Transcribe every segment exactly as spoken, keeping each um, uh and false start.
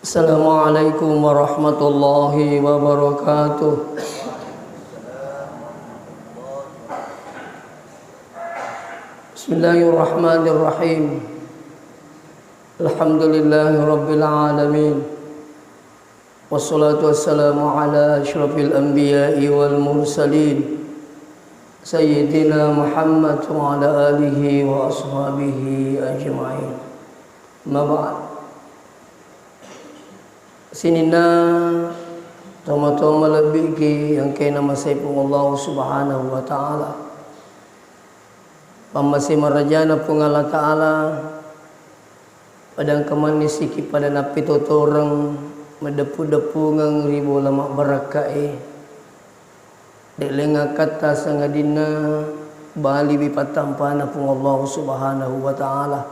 Assalamualaikum warahmatullahi wabarakatuh. Bismillahirrahmanirrahim. Alhamdulillahi rabbil alamin. Wassalatu wassalamu ala asyrafil anbiya'i wal mursalin, Sayyidina Muhammad wa ala alihi wa ashabihi ajma'in. Amma ba'd. Sininna tomatoa malebbiki engkae namasei Puang Allah Subhanahu wa Ta'ala. Pammase marajana Puang Allah Ta'ala, pada engka manessiki pada nappetotoreng madeppu-deppungeng ri bola mabbarakkae. De'leng akkatta sangadinna baliwi pattampana Puang Allah Subhanahu wa Ta'ala,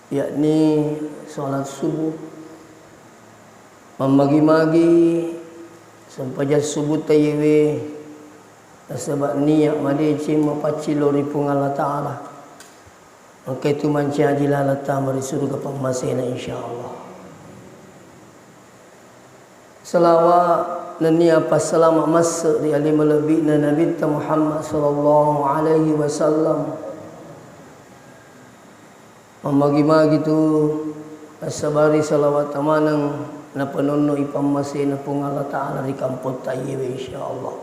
yakni salat subuh. Mammagi-magi sempajang subuh taiyewe, nasaba niat madeceng mapaccing lao ri Puang Allah Ta'ala. Engka itu mancaji laleng tama ri suruga pammasena, insyaallah. Salawa nennia passalama masse ri ale malebbi'na Nabitta Muhammad sallallahu alaihi wasallam. Mammagi-magi tu assabari salawat tamaneng napanonno i pammasena Puang Allah Ta'ala ri kampotta iyewe, insyaallah.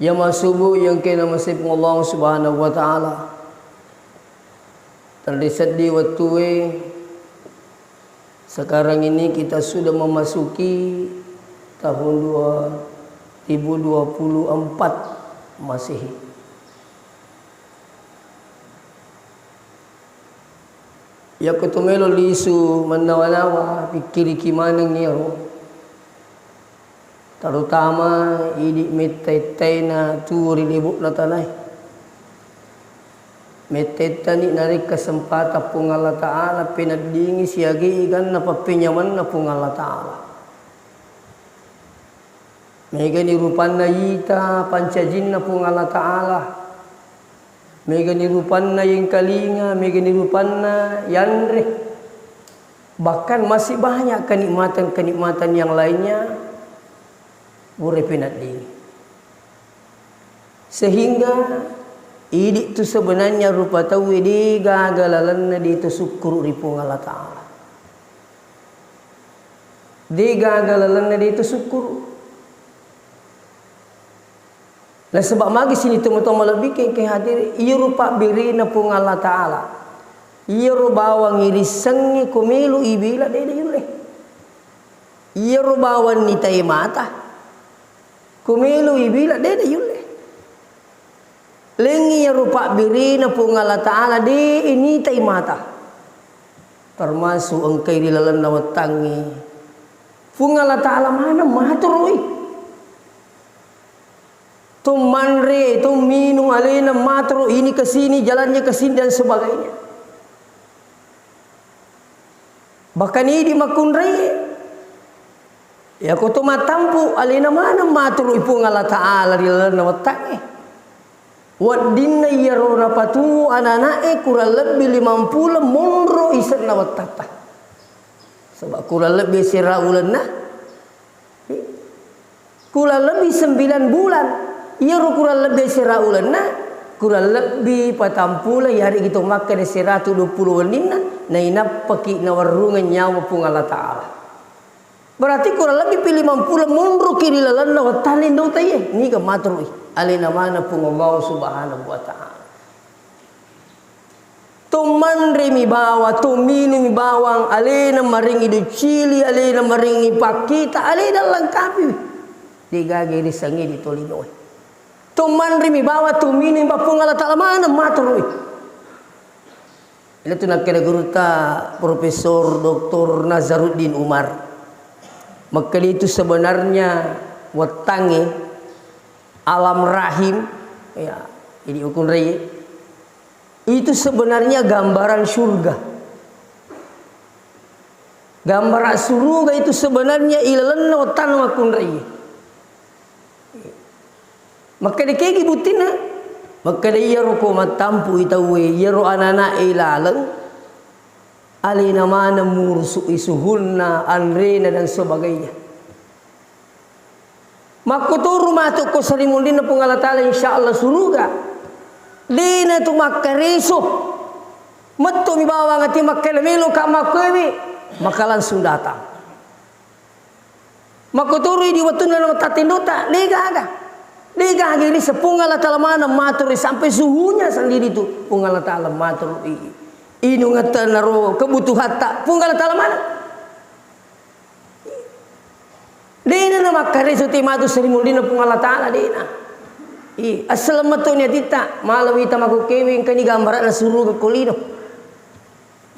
Jamaah subuh yang kena masih Puang Allah Subhanahu wa Ta'ala. Terdiseddi wettue, sekarang ini kita sudah memasuki tahun dua ribu dua puluh empat Masehi. Yakko to melo lisu mannawa-nawa, pikkiriki maneng iyaro. Terutama idi metta-ettaina tuo ri lebo'na tanae. Metta-ettani narekka sempatang Puang Allah Ta'ala peneddingi siagai ganna pappenyamanna Puang Allah Ta'ala. Megani rupanna ita pancajinna Puang Allah Ta'ala. Megani rupanna yengkalinga, megani rupanna yanre. Bahkan masih banyak kenikmatan-kenikmatan yang lainnya pura peneddingi. Sehingga idi tu sebenarnya rupa tauwe de gaga lalenna de to sukkuru ri Puang Allah Ta'ala. De gaga lalenna de to sukkuru. Nasaba magi sini tomatoa malebbi kengke hadir, iyaro pabberena Puang Allah Ta'ala. Iyaro bawang irissengnge ko melo ibila de de yulle. Iyaro bawang nitai mata ko melo ibila de de yulle. Lengngi iyaro pabberena Puang Allah Ta'ala de nitai mata. Termasuk engkai ri lalenna wettangnge. Puang Allah Ta'ala maneng matoroi. To manre, to minung alena matoro, ini ke sini, jalannya ke sini dan sebagainya. Bahkan idi makkunrai. Yako to matampu alena maneng matoroi Puang Allah Ta'ala ri lalenna wettangnge. Weddinna iyaro napatuo anana'e kurang lebbi limampulo monro isenna wettatta. Saba kurang lebbi sera ulenna. Kurang lebbi sembilan bulan. Iyaro kurang lebbi sera ulenna, kurang lebbi patampula yarigi to makkeda seratu duappulo wenninna, nainappaki nawerrungeng nyawa Puang Allah Ta'ala. Berarti kurang lebbi pi limampulo monroki ri lalenna wettanna indo taiye, niga matoroi alena maneng Puang Allah Subhanahu wa Ta'ala. To manremi bawang, to minumi bawang, alena marengngi duccili, alena marengngi pakkita, alena lengkapi. Degaga risengngi di tolinoe. To manremi bawang, to minumi bawang, Puang Allah Ta'ala maneng matoroi. Iyatu nakkeda gurutta Profesor Doktor Nazaruddin Umar. Makkeda itu sebenarnya wettangnge alam rahim, ya, jadi ukunrei. Itu sebenarnya gambaran surga. Gambaran suruga itu sebenarnya ilalenna wettanna makkunrai. Makkeda kegi buttinna? Makkeda iyaro ko mattampu i tauwe, iyaro anana'e laleng. Alena maneng murusu'i suhunna, anrena dan sebagainya. Makkuturu matu ko sarimunrinna Puang Allah Ta'ala, insya Allah suruga. Dena tu makkareso. Metto mi bawang ati makkeda melo ka makkuewe, maka langsung datang. Makkuturui di wettunna namattattindota, degaga. Degaga ri Puang Allah Ta'ala maneng maturu sampai suhunya sendiri tu. Puang Allah Ta'ala maturu i. Inungetta naro kebutuhatta. Puang Allah Ta'ala maneng. Dena na makkareso te matu sarimunrinna Puang Allah Ta'ala, dena. I, assaleng metto ni atitta, mala wita makukkewe engkani gambara'na suruga ko lino.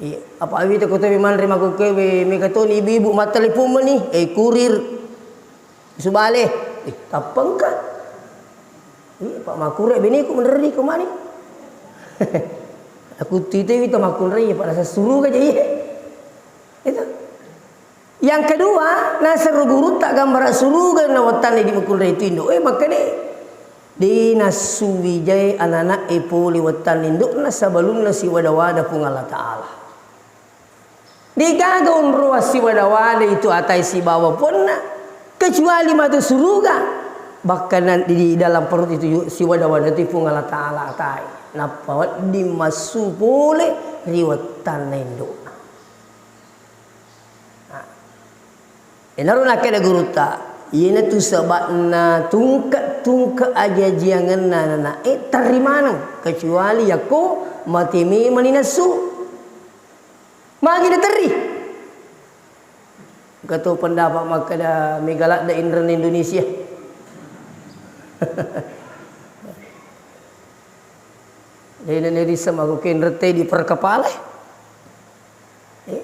Iya, apa awita ko tomi manre makukkewe, mega toni ibu-ibu mattelepon mani, eh, kurir. Subale, eh, tappengka. Iya, Pak makure beneku menreri ko mani. Aku tite wita makkunrei, Pak rasa suruga aja iya. Itu. Yang kedua, nasero gurutta gambara suruga na wettanna idi makkunrai tu indo. Eh, makkeda, de nassuwijai anana'e pole wettanna indokna sabalunna siwada-wada Puang Allah Ta'ala. Degaga onroa siwada-wada itu atai sibawa ponna, kecuali matu suruga. Bahkan di, di dalam perut itu ju-, siwada-wada itu Puang Allah Ta'ala atai. Nappa wedding massu pole ri wettanna indokna. Nah, enaro nakkeda gurutta, iyanatu saba'na tungke-tungke ajajiangenna anana'e terri maneng, kecuali yakko mate memani nassu. Magi naterri? Engka to pendapat makkeda mega ladde inrenna Indonesia. Dena nerisseng makkukkenrette di perkepala. Eh,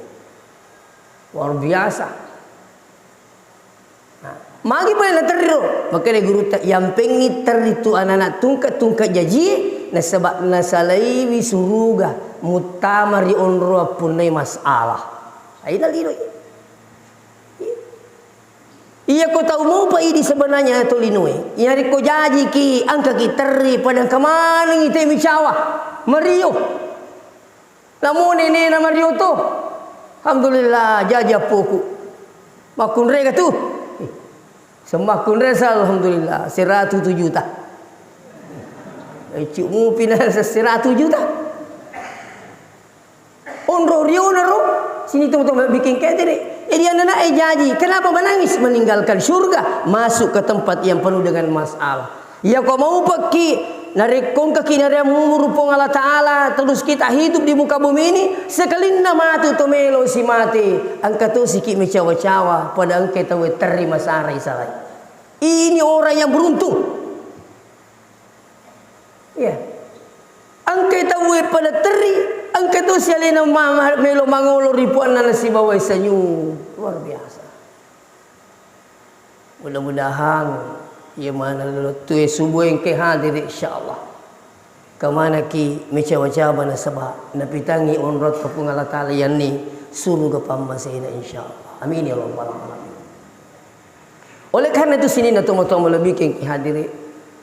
luar biasa. Nah, magi pole naterri ro? Makkeda gurutta, yampengngi terri tu anana tungke-tungke jaji, nasaba nasalaiwi suruga, muttama ri onroang punnai masalah. Aina lino. Iya ko tau mopa idi sebenarnya to linoe. Iya rekko jajiki, engkaki terri, pada engka manengi te micawa. Mario. Namo nenena Mario to. Alhamdulillah, jaji appoku. Makkunrega tu. Semmakkunre sa, alhamdulillah, seratus juta. Eh, cuk mupi na seratus juta. Onro riona ro, sini tong-tong bikin kete deh. Jadi anak-anak eh jaji, kenapa menangis meninggalkan surga, masuk ke tempat yang penuh dengan masalah? Iya ko maupekki, narekko engkaki naria mumuru Puang Allah Ta'ala, terus kita hidup di muka bumi ini, sekalinna matu to melo si mate, engka to siki mecawa-cawa, pada engka tau terri masarai salai. Ini orang yang beruntung. Iya. Engka tau pada terri, engka to sialena ma-, ma-, melo mangolo ri puanna nasibawai senyum. Luar biasa. Mudah-mudahan, iya mana lolottue subuh engke hadir, insyaallah. Kamanaki mecawa-cawa nasaba napitangi onrong Puang Allah Ta'ala yanni suruga pammasena, insyaallah. Amin ya rabbal alamin. Oleh karena itu, sininna tomatoa malebbiking hadiri,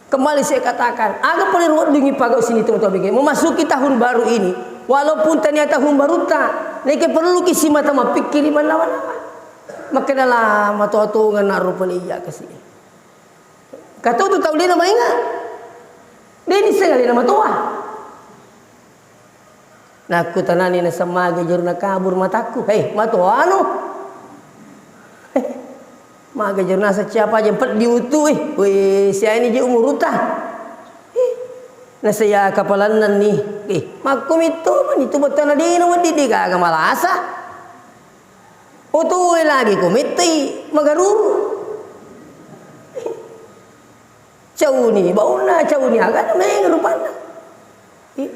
kembali saya katakan, aga pale ruweddingngi pagau sini tomatoa biking. Memasuki tahun baru ini, walaupun tania tahun barutta, neke perluki simata mappikkiri mannawa-nawa. Makkedalah matoa-toa narupa iya kasi. Katotu tau dena mainga. Deni sengalena matoa. Nakkutanani naseng, "Maga jeruna kabur matakku?" Hei, matoano. Maga jeruna naseng, "Siapa aja peddi utu, eh. Weh, siaini je umuruta." Eh, naseng, "Ya kapalannan ni." Eh, makkumitto mani tu bettuanna dena wedding de gaga malasa. Otoe lagi ko mettai magaruru. Cauni baunna, cauni agana, maega rupanna. I-,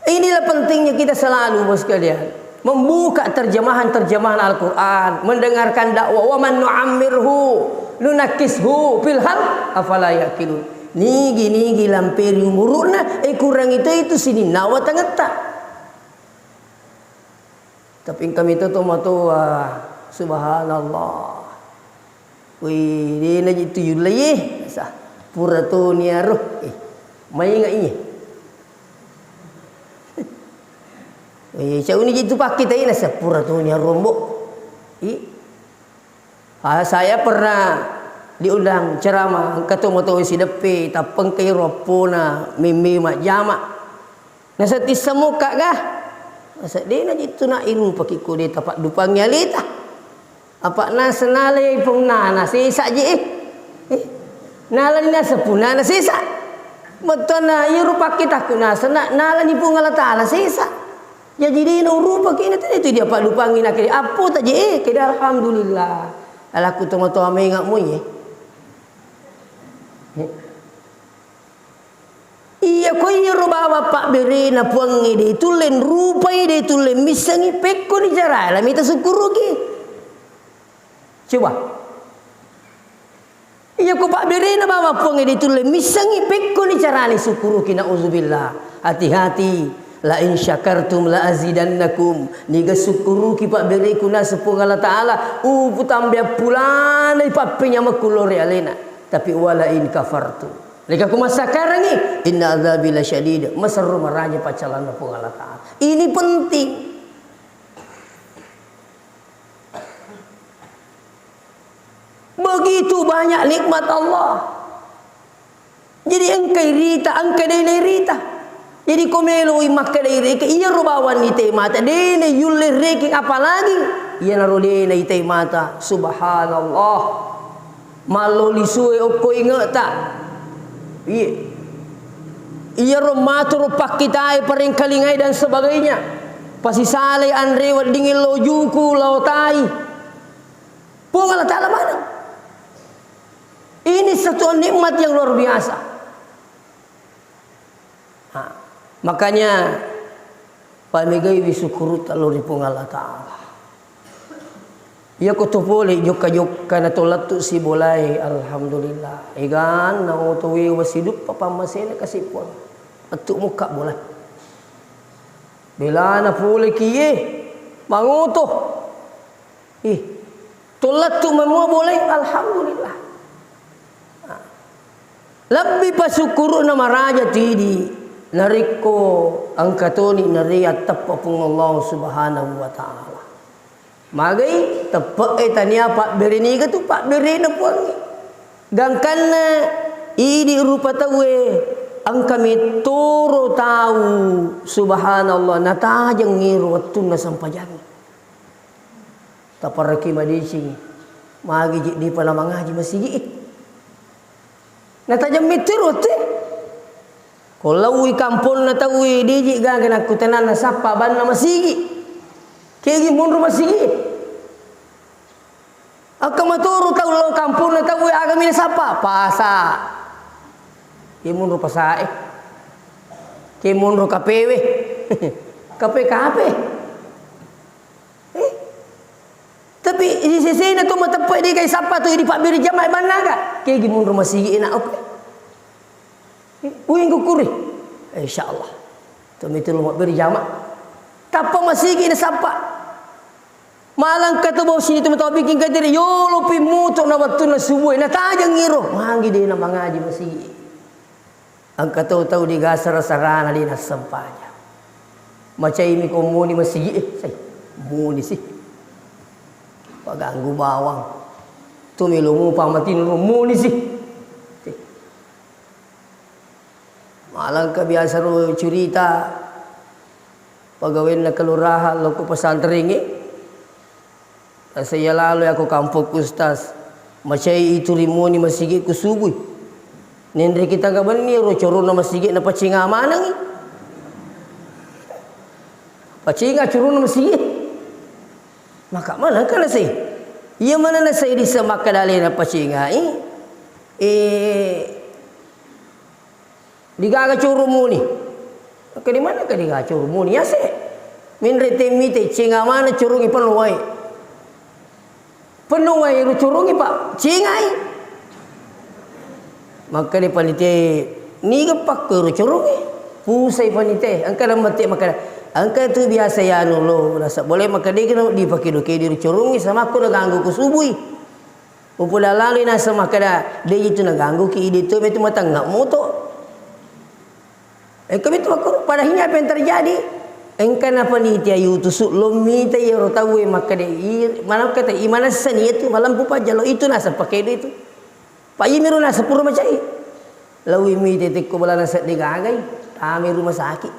inilah pentingnya kita selalu, Bapak sekalian, membuka terjemahan-terjemahan Al-Quran, mendengarkan dakwah, "Wa man nu'ammirhu nunakkishu fil khalq, afala yaqilun." Nigi-nigi lamperi umuruna, eh, kurangi to itu sininna watangetta. Tapi engka mito tomatoa, subhanallah. Wih, dena ji tu yullai, eh. Sa, pura toni aro. Eh, mainga iye. Eh, cauni jitu pakkitaina seppura tu nia rombo. I. Ah, saya pernah diundang ceramah, engka to moto sideppe, tappengkai roppona, memme majjama. Nasetti semmuka ga? Naseddena jitu na irupaki ko de tapaddupangi aleta. Apa nasa nalai punna na sesa je, eh. Eh, nalani nasa punna na sesa. Bettuanna iyaro pakkitakku nasa na-, nalani Puang Allah Ta'ala sesa. Jaji de naurupaki na tadi tu dia paddupangi na kede. Appo ta je, eh, kede alhamdulillah. Alaku tomatoa menga moi, eh. Eh. Iya, ko iyaro bawang pabberena Puangnge de tulle rupai, de tulle missengi, pekkoni cara lami tasukkuruki. Coba. Iya, ko pabberena bawang Puangnge de tulle missengi, pekkoni carani sukkuruki, nauzubillah. Hati-hati, la in syakartum la azidannakum. Niga sukkuruki pabbereku nasa Puang Allah Ta'ala, upu tambe appulanai pappenyamekku lore alena. Tapi wala in kafartum. Leka ku massakarangngi, inna azabi lasyadid, maserro maraja paccalanna Puang Allah Ta'ala. Ini penting. Begitu banyak nikmat Allah. Jadi engkai rita, engka de nairita. Jadi ko meloi makkedai reke, iyaro bawang nitai mata, de nayulle rekeng apalagi iyanaro de naitai mata. Subhanallah. Mallo lisue okko ingeta. Iye. Iyaro maturu pakkitae, parengkalingai dan sebagainya. Pasisalai anre weddingngi lo juku, lao tai. Puang Allah Ta'ala maneng. Ini satu nikmat yang luar biasa. Ha, makanya pamegaiwi sukkurutta lao ri Puang Allah Ta'ala. Iyako to pole jokka-jokka na to lettu sibolae, alhamdulillah. Eganna oto wewa siduppa pammasena kasi Puang. Lettu mukka bola. Belana pole kiye, mangoto. Ih, to lettu memua bolae, alhamdulillah. Lebbi pasukkuru'na maraja tu idi narekko engka toni nariya teppa Puang Allah Subhanahu wa Ta'ala. Magai teppe'e tania pabbere niga tu pabberena Puangnge. Gangkanna idi rupa tauwe engka mettoro tau, subhanallah, natajeng ero wettunna sempajangnge. Taparaki madeceng, magi je depa namangaji masigi. Natajeng mettoro wettu. Ko laui kamponna tauwe, deji gaga nakkutananna sappa banna masigi. Kegi monro masigi. Akka maturu tau lao kamponna tauwe, agami nasappa? Pasa. Ke monro pasae. Ke monro kapewe. Kape-kape. Eh? Tapi di sesena to mateppe de kai sappa tu di pabbere jamaah bannaga. Kegi monro masigi na oke. Eh, uing kukuri. Eh, insyaallah. To mitu lo mabbere jamaah. Tappa masigi na sappa. Malangka to bawang sini to matoa biking katiri, yolo pi mutu na wettunna subuh, natajeng iro. Magi de namangaji masigi. Engka to tau digasara sarana de nassempajang. Macaimi ko muni masigi, eh, sai, muni si. Paganggu bawang. Tu melo mupa matinro muni si. Malangka biasa ro curita pegawaianna kelurahan lao ko pesantrengnge. Nasaya lalo yako kampokku, Ustaz. Macai itu rimoni masigi ku subui. Nenre kita gabenni ro corona masigi na pacinga manengi. Pacinga corona masigi. Maka mana kana sai? Iya mana na sai di semakka dalena pacingai. Eh, Digaga curu muni. Ke di mana ke digaga curu muni? Yase. Minre temmite, cinga mana curungi penuh wae. Penuh wae ru curungi, Pak. Cingai. Maka di panitia, niga pakko ru curungi. Pusai panitia, engka na mette maka engka tu biasa ya nulo, rasa boleh maka dia kena dipakai doke di ru curungi sama aku na ganggu ku subui. Upodalali naseng makkeda, "De itu nagangguki, ide tu metu matengnga moto." Eh, kami tu makkoro, padahal ini apa yang terjadi? Engka napanitia yutusu, lo mita iyaro tauwe makkeda, i-, manakka te, imanessani itu, malempu pajjalo itu naseng pakedo itu. Paimiro naseng pura macai. Lawi mita tekko balana sedde gagai, tami rumah sakit.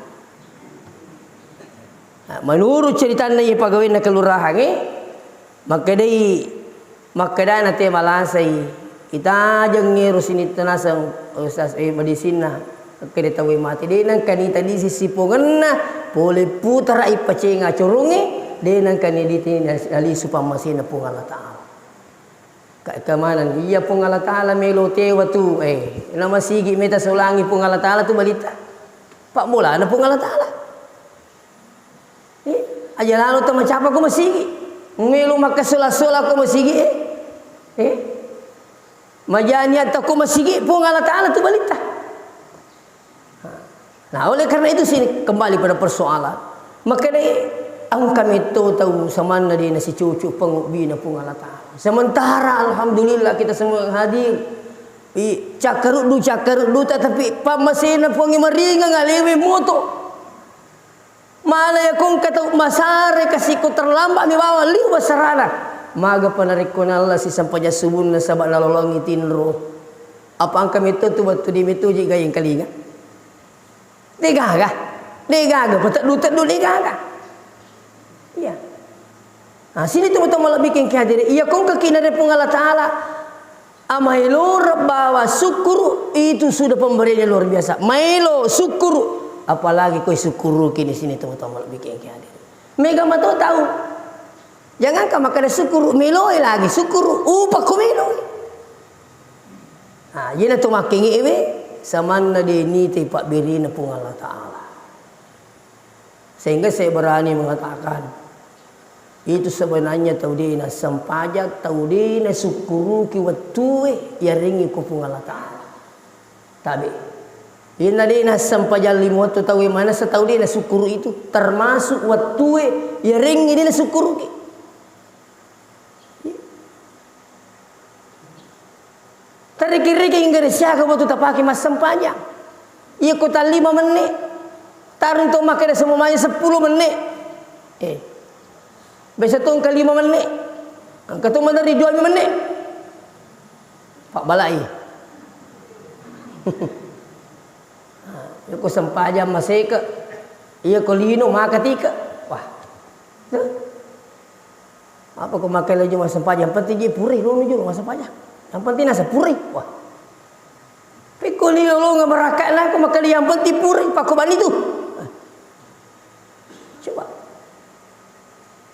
Nah, menurut ceritanna iye pagawenna kelurahangnge, makkedai, makkedana te malasai, itajeng ero sinitta naseng, ustaz, eh, medisinna, makkeda tauwe mate, de nengka nita disi sipongenna, pole putara ippacenga corongnge, de nengka niditi nalisu pammasena Puang Allah Ta'ala. Ka-, kamaneng, iya Puang Allah Ta'ala melo tewa tu, eh, namasigi meta solangi Puang Allah Ta'ala tu balita. Pabbolana Puang Allah Ta'ala. Eh, aja lalo to macapa ko masigi. Melo makkasola-sola ko masigi, eh. Eh. Majani atta ko masigi, Puang Allah Ta'ala tu balita. Nah, oleh karena itu sini kembali pada persoalan. Makanya engka metto tau samanna de nasicucu pangobbina Puang Allah Ta'ala. Sementara alhamdulillah kita semua yang hadir. I, cakkaruddu, cakkaruddu, tetapi pammasena Puang maringang alewe moto. Mala yakongka tau masare kasiko terlambat mi bawang liu basarana. Maga pa narekko nalla sisempajang subunna saba nalolongi tinro. Apa engka metto tu wettu de metto je gayeng kalinga. Degaga. Degaga pateddu-teddu degaga. Iya. Nah, sini tu betul malah bikin kehadiran. Iya kongka kinare Puang Allah Ta'ala. Amaeloreng bawa sukkuru, itu sudah pemberian yang luar biasa. Maelo sukkuru, apalagi koi sukkuruki di sini teman-teman lebih kengke hadir. Mega mato tahu. Jangankan makkeda sukkuru, meloi lagi sukkuru, upa ko meloi. Nah, iyana tu makkengewe samanna de nite pabbirina Puang Allah Ta'ala. Sehingga saya berani mengatakan, itu sebenarnya tau de nassempajang, tau de nasukkuruki wettue, yarengngi ko Puang Allah Ta'ala. Tabe. Inna de nassempajang lima wettu tau e manessa tau de nasukkuru itu, termasuk wettue, yarengngi de nasukkuruki. Tariki-riki inggere siaga wettu tapake massempajang. Iya ko tallima menne. Tarung to makkeda semamanya seppulo menne. Eh. Biasa to engka lima menne. Engka to maneri dua menne. Pabbalai. Iya ko sempajang maseke. Iya ko lino maka tike. Wah. Apa ko makkeda juma sempajang, yang penting je pure lo juma sempajang. Yang penting nasa pure. Wah. Pekko lino lo nggak berakatna ko makkeda yang penting pure, pakko bani tu. Coba.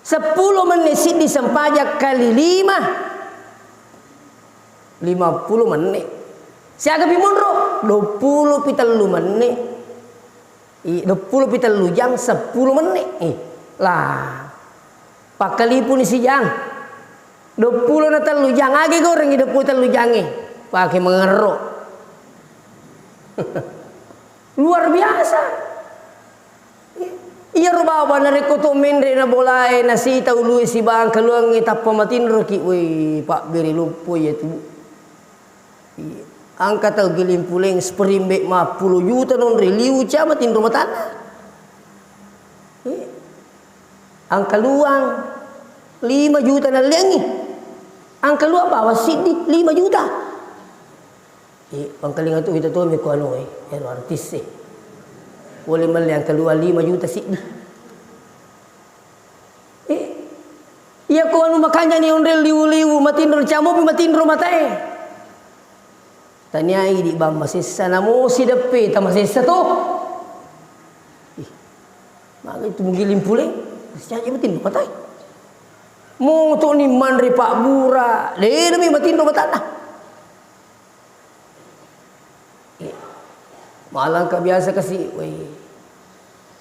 Seppulo menit siddi sempajang kali lima. Lima puluh menit. Siaga pi monro? Dua puluh pi tellu menit. I, dua puluh pi tellu jang, seppulo menit. Ih, lah. Pakkalipuni sijang. Dua puluh na tellu jang, age gorengi dua puluh tellu jange. Pake mengerro. Luar biasa. Iyaro baba narekko to menre na bolae, nasita ulue sibang kaluangnge tappa matinroki, woi, pabbere loppo iya tu. Iya. Engka tau giling puleng spring bed mappulo juta nonre liu ca matinro matanna. Iya. Engka luang lima juta nalliangngi. Engka luang bawang siddi lima juta. Eh, pangkalinga tu kita tu meko anu, eh, ero artis, eh. Boleh melli engka luang lima juta siddi. Eh, iya ko anu makanja ni onrel liwu-liwu, matinro camopi matinro matae. Taniai di bang masessa, namo sideppe ta masessa to. Ih, maga itu mugiling puleng, masih aja matinro matae. Moto ni manre pabbura, de nami matinro matanna. Malangka biasa kasi, woi.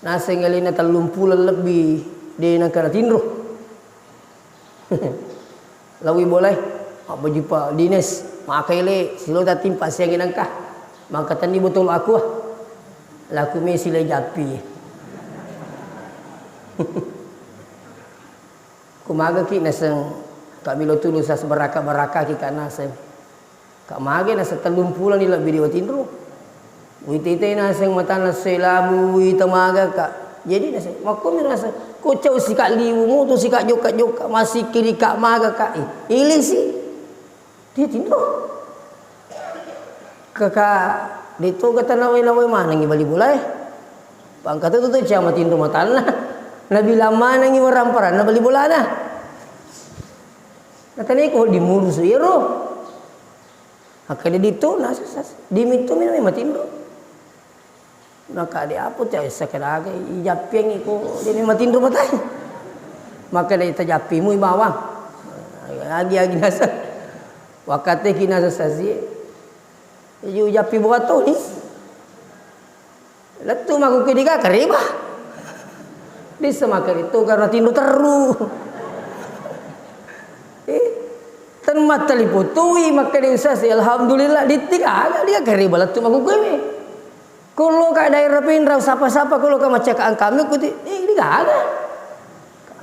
Naseng alena tellung pulo lebbi, de nengka natinro. Lawi bolai, mabbaju pa dinas, makaile, silota timpa siangi nengka. Mangkatenni botol aqua. Laku mesi le jappi. Ko magaki naseng, ka melo tulu sas baraka-barakaki ka naseng. Ka mage naseng tellung pulo ni lebbi di watinro. Wite-ite naseng matanna selabu wita magaka. Jadi nasa, makkomi rasa, ko cau sika liwu, mutu sika jokka-jokka, masikiri ka maga ka, eh, ilisi. Dia tinro. Kaka, de toga tanawe-nawe manengi bali bola, eh. Pangkata tu tu cia matinro matanna. Nabilang manengi waramparanna bali bolana. Natanai ko di murusu iyaro. Akkeda ditto, nasa, sas-, dimitto mi matinro. Maka de apo te essa kedaga, ijappiangngi ko de matinro matai. Maka de tajappimu bawang. Agi-agi nasa. Wakateki nasa sasi. Iju jappi buat tu ni. Lettu mako ke diga kariba. Dissa maka itu karena tinro terru. Eh, ten mattali putui maka di usasi, alhamdulillah, ditti aga dia kariba lettu mako ke. Kulo ka daerah Pinrang, sapa-sapa kulo ka macakaan kami kuti, eh, digaga.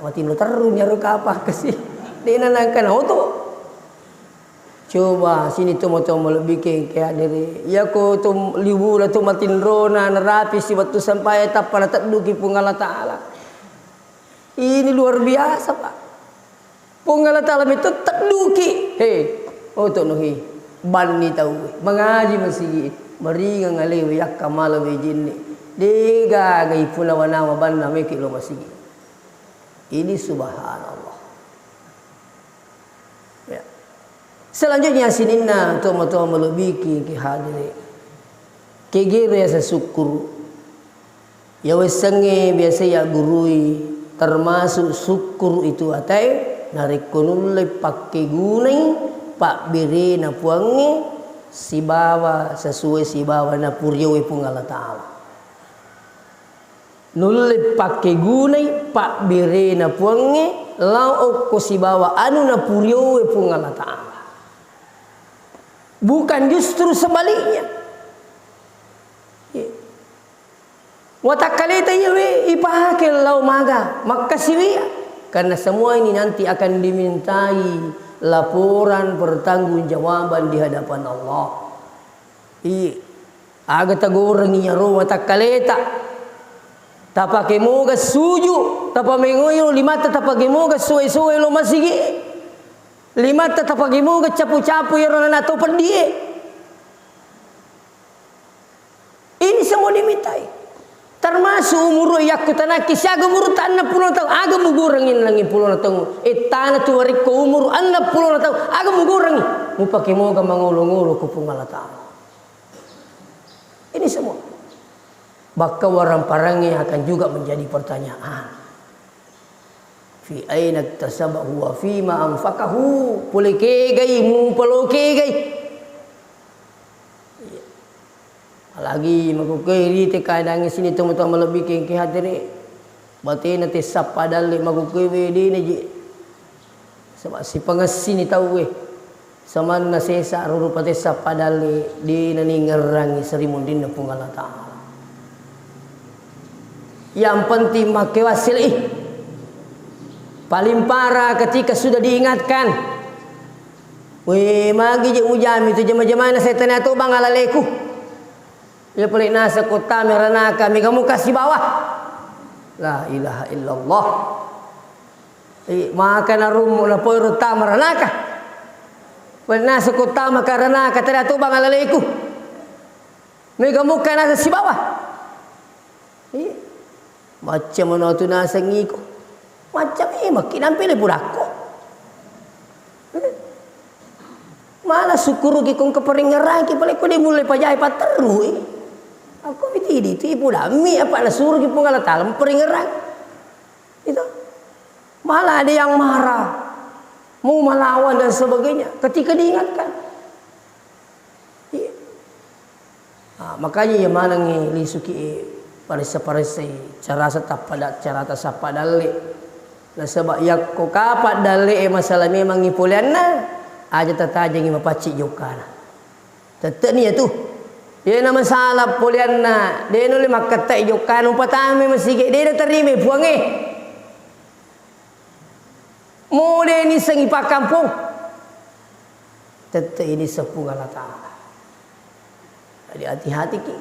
Mati lo terru nyaro kapa kasi. Dena nangka na oto. Coba sini tomo-tomo lebbi ke engke hadere. Iya ko to liwura to matinrona narapi si wettu sampae tappa natedduki Puang Allah Taala. Ini luar biasa, Pak. Puang Allah Taala metto tedduki. He, oto no he. Banni tau. Mangaji masigi. Maringeng alewe yakka mala we jenne. Degaga ipunawa-nawa banna meke lo masigi. Ini subhanallah. Ya. Selanjutnya sininna tomo-tomo lebiki ke hadere. Kegere asa sukkuru. Iya wessengnge biasa yaggurui, termasuk sukkuru itu atae, narekko nulle pakkegunai pabberena Puangnge sibawa sesuai sibawa napuriowe Puang Allah Taala. Nulle pakkegunai pabberena Puangnge lao okko sibawa anu napuriowe Puang Allah Taala. Bukan justru sebaliknya. Iya. Watakkaleta iyawe ipake lao maga, makkasiwiya. Karena semua ini nanti akan dimintai laporan pertanggungjawaban di hadapan Allah. Iya. Aga tagorengi iyaro watakkaleta. Tapake moga suju, tapamengoi ro limatta tapake moga soe-soe lo masigi. Limatta tapake moga capu-capu iyaro nana to peddie. Ini semua dimintai. Termasuk umuru yakkutanaki siaga umurutta enneng pulo taung, aga mugorengi enneng pulo taung. Ettana tu warekko umuru enneng pulo taung, aga mugorengi. Mupake moga mangolo-ngolo ku Puang Allah Taala. Ini semua. Bakka waramparangnge akan juga menjadi pertanyaan. Fi aina iktasabahu wa fima anfaqahu. Pole kegai, mupalo kegai. Iya. Apalagi makkukue rite keadaangnge sini tomatoa malebbi ke engke hadere. Batena tessappa dalle makkukue wedena je. Saba sipangessini tauwe. Samanna sesa rurupa tessappa dalle, de naningngerangi seri munrinna Puang Allah Taala. Yang penting makkewassilei. Paling parah ketika sudah diingatkan. We, magi je mujami tu jama-jamana setane atobang alaleku. Iya pole naseng ko tama ranaka, mega muka sibawa. La ilaha illallah. Eh, maka narummu napoi ro tama ranaka. Pole naseng ko tama ka ranaka, tadi atobang alaleku. Mega muka naseng sibawa. Iya. Macca mano tu naseng iko. Macca memekki nampe le pudakko. Eh. Mala sukkuruki kong keparingngerangki pale ko de mulle pajai patterui. Aku mitidi tu ipudammi apa nasuruki Puang Allah Taala mapparingngerang. Itu. Malah ada yang marah, mau melawan dan sebagainya. Ketika diingatkan, iya. Ah, makanya iya manengngi lisuki paressa-paressai carasa tappada, carata sappa dalle. Nasaba yakko kapa dalle e masalah memangngi poleanna, aja tatajengi mapacci jokkana. Tette'ni iyatu. Iyena masalah poleanna, de nulle makkettai jokkana, upatamai masigi, de naterima puangnge. Mode nissengi pakkampong. Tette ini sepung Allah Ta'ala. Jadi hati-hatiki.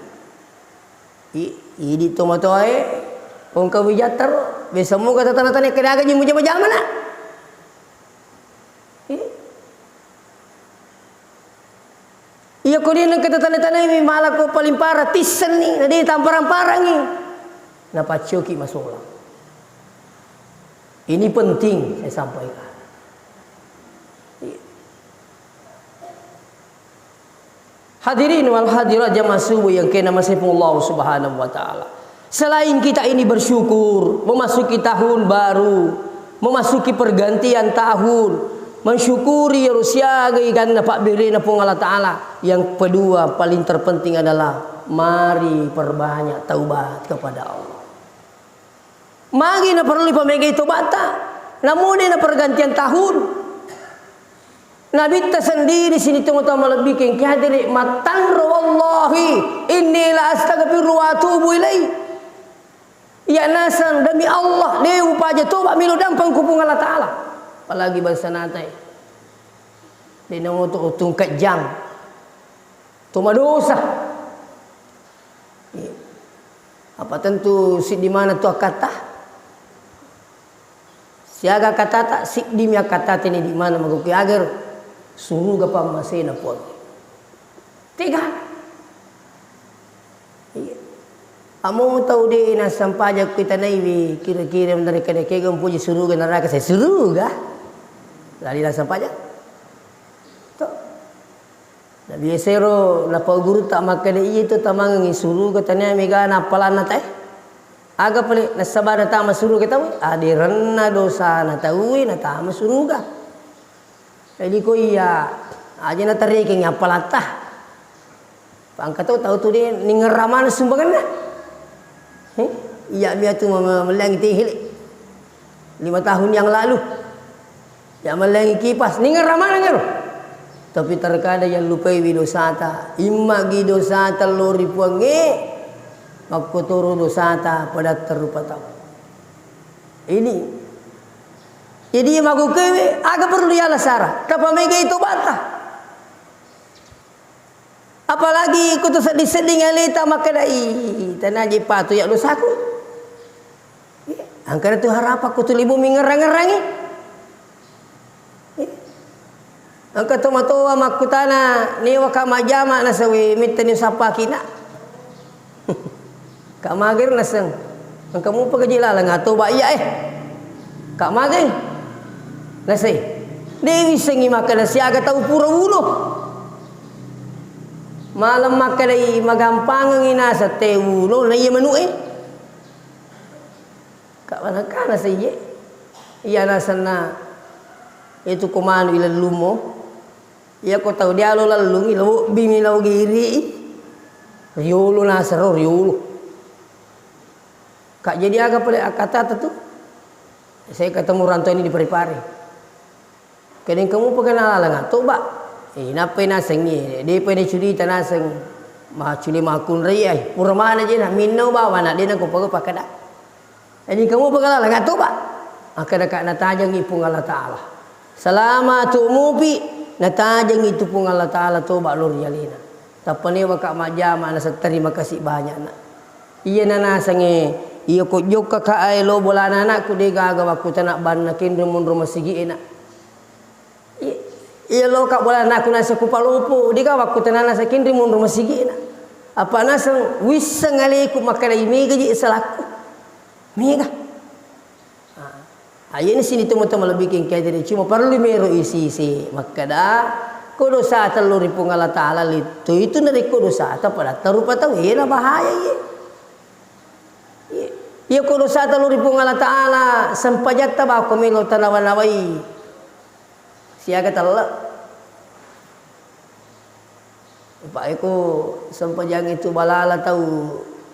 I-, idi tomatoae, Ongka wijattaro, biasa muka tatana-tana kede aga ji mujama-jamana. Iya. Iya, ko dia nengka tatana-tanai mi malah ko paling parah, tissenni, na dia tamparang-parangi. Napaccoki masolang. Ini penting saya sampaikan. Iya. Hadirin wal hadirat jamaah subuh yang kena masih Allah Subhanahu wa Ta'ala. Selain kita ini bersyukur, memasuki tahun baru, memasuki pergantian tahun, mensyukuri iyaro siaga iganna pabberena Puang Allah Ta'ala. Yang kedua, paling terpenting adalah mari perbanyak taubat kepada Allah. Magi naparellu pamegai tobatta? Namode na pergantian tahun. Nabitta sendiri sini tengah-tengah malebbi kengki hadiri, "Mattanro wallahi, inni la astaghfiru wa atubu ilai." Iya nasang, demi Allah, de upaja toba melo dampeng ku Puang Allah Ta'ala. Apalagi bangsa natai. De namoto utung kejang. To madosa. Iya. Apa tentu siddi mana tu akkatta? Siaga akkattata, siddimi akkattata ni di mana maguki agar suruga pammasena Puang. Tega. Iya. Amo tau de nasampajang kita naiwi kira-kira menare kada kega mpuji suruga neraka saya suruga. Lali nasampajang. To. Na biasero napau gurutta makkeda, "Iya tu tamangengngi suruga tania mega nappalanna tae." Aga pale nasaba natama suruga tau? Aderenna dosana tauwe natama suruga. Jadi ko iya aja natarekengngi appalatta. Pangka to tau tu de ningerra maneng sumbangenna. He? Iya mia tu mama melleangngi tehele. Lima tahun yang lalu. Ya mellengi kipas, ningerra maneng ero. Tapi terkadang yang lupaiwi dosata, immagi dosata lori Puangnge, makkotoro dosata padatta rupa tau. Ini. Jadi magukewe, aga perlu diala sara, tapamegai tobata. Apalagi ko to sedding-sedding aleta makkedai, "Tanaji patu ya dosaku." Iya, angkana tu harapakku tu libu mingerang-ngerangi. Iya. Angka tomatoa makkutana, "Newaka majjama nasawe mittani sappakina?" Ka magero naseng. Engka mupa gaji laleng atoba iya eh. Ka mage. Nasei. De wissengi makkeda siaga tau pura uno. Malem makkedai magampangengi naseng te uno na iya manu e. Ka manengka nasei ye. Iya nasenna itu ko manu ilellummo. Iya ko tau dialo lellungi, lobbimi lao giri. Riolo nasero, riolo. Kak, jadi aga pale akkatata tu? Saya ketemu orang tua ini di Parepare. Kedeng kamu pegana laleng atau, Bak? Eh, nappai nasengi, depa dicurita naseng. Maculi makunrai, eh, pura mana je na, minno bawa na, dena ko pago pakada. Jadi kamu pegala nggak toba? Akkeda ka natajengi Puang Allah Ta'ala. Selama tu mupi, natajengi tu Puang Allah Ta'ala toba lori alena. Tappa newa ka majjama naseng terima kasih banyak, Nak. Iya nanasengnge, iya ko jokka ka ae lo bolana anakku de gaga wakkutana banna kenro monro masigi e, Nak. I-, iya loka bola anakku naseng ku palopo, de gaga wakkutana naseng kenro monro masigi e, Nak. Apa naseng wisseng aleku makkeda mega je salakku. Mega. Ah, ayeni sini tau-tau malebbi kengkeng jadi cuma perlu mero isi-isi makkeda, ko dosa tellu ri Puang Allah Ta'ala litu itu narekko dosa ta pada tarupa tau ena bahaya ye. Ye. Iya ko dosa tellu ri Puang Allah Ta'ala sempajatta bako melo tanawa-nawai. Siaga telle. Pak, eko sempajang itu balala tau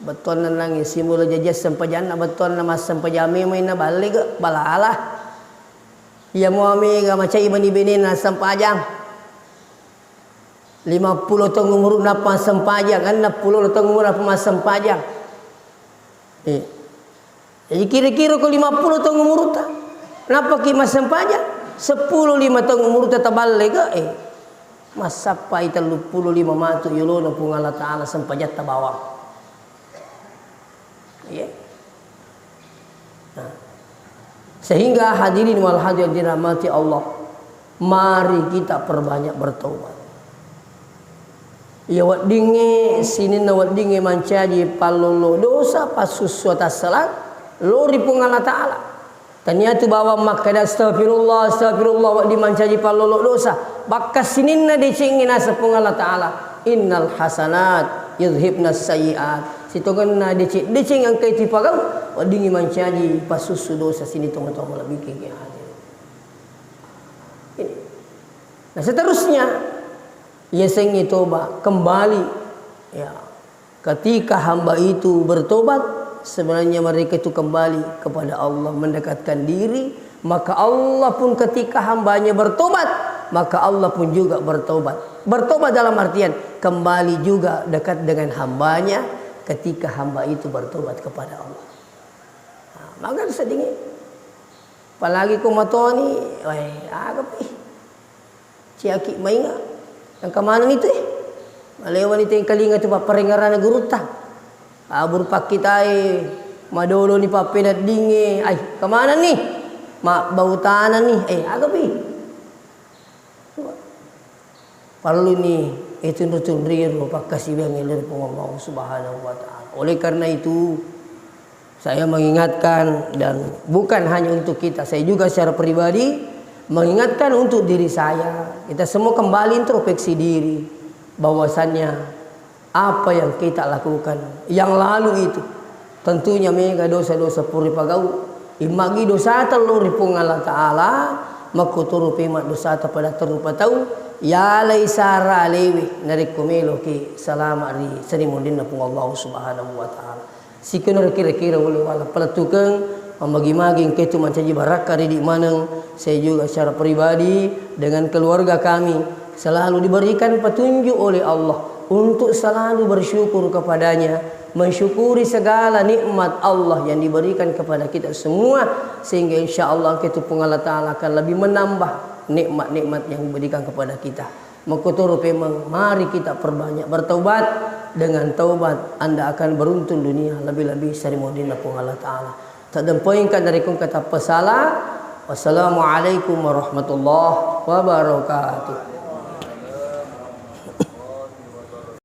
bettuanna nangnge simula jaji sempajanna bettuanna massempajang memeng na ballega balala. Iya mua mega macai mani benena sempajang. Lima pulo taung umuru nappa sempajang, enneng pulo taung umuru nappa massempajang. Eh. Jadi kira-kira ko lima pulo taung umurutta, nappaki massempajang, seppulo lima taung umurutta taballega, eh, massappai tellu pulo lima matu yolona Puang Allah Ta'ala sempajatta bawang. Iya. Sehingga hadirin wal hadirat dirahmati Allah, mari kita perbanyak bertobat. Iya weddingnge, sininna weddingnge mancaji pallolo dosa, passussu atassalang, lao ri Puang Allah Ta'ala. Tania tu bawang makkeda, "Astagfirullah, astagfirullah," wedding mancaji pallolo dosa. Bakka sininna decengnge naseng Puang Allah Ta'ala, "Innal hasanat yudhibnas sayyiat." Sitongenna deceng-deceng engka itu pagau, weddingngi mancaji passussu dosa sining tonga-tonga malebbi'e hadir. Ini. Nah, seterusnya, yasengnge toba, kembali. Ya. Ketika hamba itu bertobat, sebenarnya mereka itu kembali kepada Allah, mendekatkan diri, maka Allah pun ketika hambanya bertobat, maka Allah pun juga bertobat. Bertobat dalam artian kembali juga dekat dengan hambanya ketika hamba itu bertobat kepada Allah. Nah, maka sedingin. Apalagi ko matoni, weh, aga pi. Ciaki mainga. Engka maneng itu, eh. Malewani tengkalinga tu papparengngeranna gurutta. Abur pakkitai, madoloni pappeneddingnge. Ai, kemanenni? Mabbau tanenni. Eh, aga pi. Parelluni itunru-tunriro pakkasiwiang ri Puang Allah Subhanahu wa Ta'ala. Oleh karena itu, saya mengingatkan, dan bukan hanya untuk kita, saya juga secara pribadi mengingatkan untuk diri saya. Kita semua kembali introspeksi diri, bahwasannya apa yang kita lakukan yang lalu itu, tentunya mega dosa-dosa pura ripagau. Immagi dosata lao ri Puang Allah Ta'ala, makkutoro pema dosata pada terrupa tau, yalai sara alewe narekko meloki salama ri sarimunrinna Puang Allah Subhanahu wa Ta'ala. Sikoniro kira-kira ulewala palettukeng, mammagi-magi engka itu mancaji barakka ri idi maneng. Saya juga secara pribadi dengan keluarga kami selalu diberikan petunjuk oleh Allah untuk selalu bersyukur kepada-Nya, mensyukuri segala nikmat Allah yang diberikan kepada kita semua, sehingga insya Allah engka itu Puang Allah Ta'ala akan lebih menambah nikmat-nikmat yang diberikan kepada kita. Makkutoro pemeng, mari kita perbanyak bertaubat. Dengan taubat, Anda akan beruntung dunia, lebih-lebih sarimunrinna Puang Allah Ta'ala. Taddempoingka narekko engka tappasala. Wassalamualaikum warahmatullahi wabarakatuh.